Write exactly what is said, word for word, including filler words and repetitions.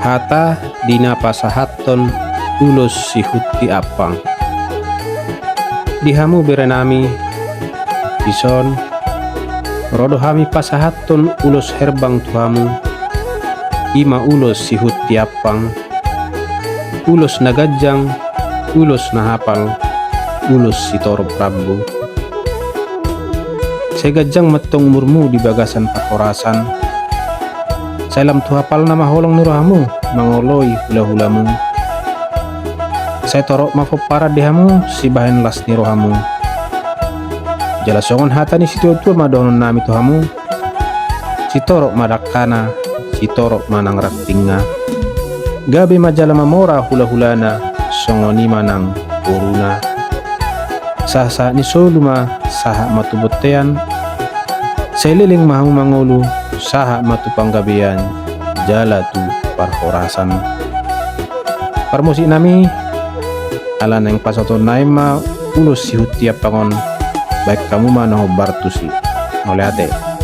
Hata di na pasahathon ulos sihunti ampang. Di hamu berenami, dison, ro do hami pasahathon ulos herbang tu hamu, i ma ulos sihunti ampang, ulos na ganjang, ulos na hapal, ulos sitorop rambu. Sai ganjang ma tong umurmu di bagasan parhorasan. Sai lam tu hapalna ma holong ni rohamu mangoloi hulahulamu. Sai torop ma pomparan di hamu sibahen las ni rohamu. Jala songon hata ni situatua ma dohononnami tu hamu: Sitorop ma dangkana, sitorop ma nang rantingna. Gabe ma jala mamora hulahulana, songon i ma nang boruna. Sahatsahat ni solu ma sahat ma tu bontean. Sai leleng ma hamu mangolu, sahat ma tu panggabean jala tu parhorasan. Parmusiknami, ala naeng pasahatonnami ma ulos sihunti ampang on, baen hamu ma na hombar tusi. Mauliate.